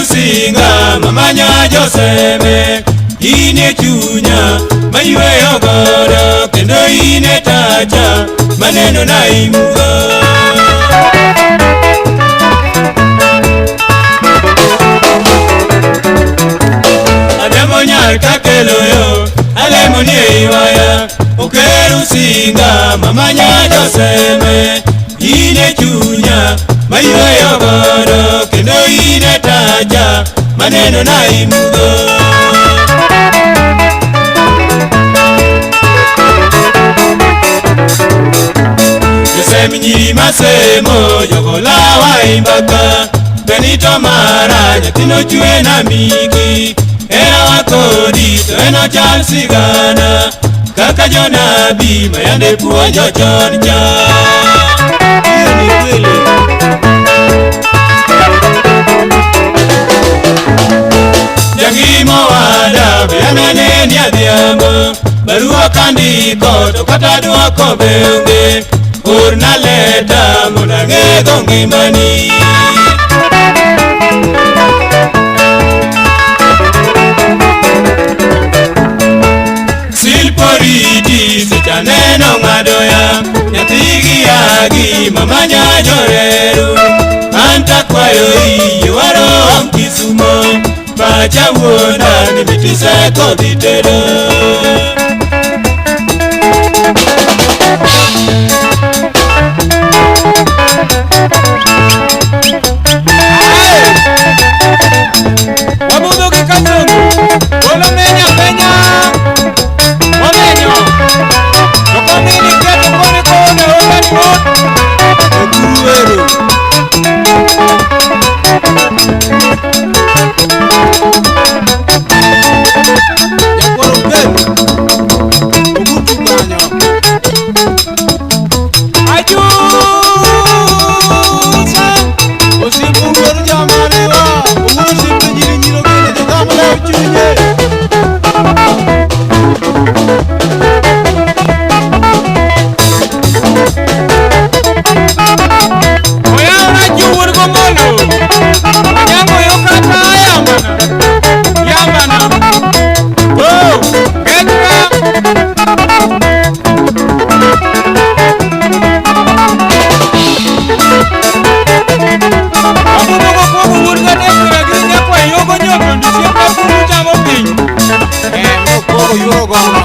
Okeru singa mamanya joseme, in e chunya mayweyo godo kendo in e tacha maneno na imudho. Adhiambo nyar kakelo yo, alemo ni e ywaya. Okeru singa mamanya joseme, in e chunya mayweyo godo kendo in e tacha maneno na imudho. Josem nyiri masemo jogolawa imbaka, Benito mara nyathino chwe na miki. Hera wa kodi to en ochal sigana, kaka jonabi mayande puonjo chon cha. Hiyo ni kweli. Jangimo wada be ananeni adhiambo, barua kandiko to kata dwoko be onge. Orna leta mondo ang'ego ngimani. Silporiti seche aneno ng'ado ya, nyathi gi agi mama nyajoreru. An takwayo iyie warom Kisumo, pacha wuonda ni mitiseko dhi tedo. Wabudho gi Kasongo, polo menya menya, wamenyo. To koni ni kia to koni kode onge ni mot. Okuru ero. Nyakwar Okel, Ogutu kanyo. Ajusa. Osiep owuor jamariwa, owuor osiep nyiri nyiro kendo jogam lew chunye. Oyawna juwuor gomolo. Onyango yo kata yambana. Yambana. Oh, getra. Wabudho gokuogo wuod gadek gi nyakwa yogo nyoto ndisiep ma bungu chamo piny. Nokuogo yuoro gono.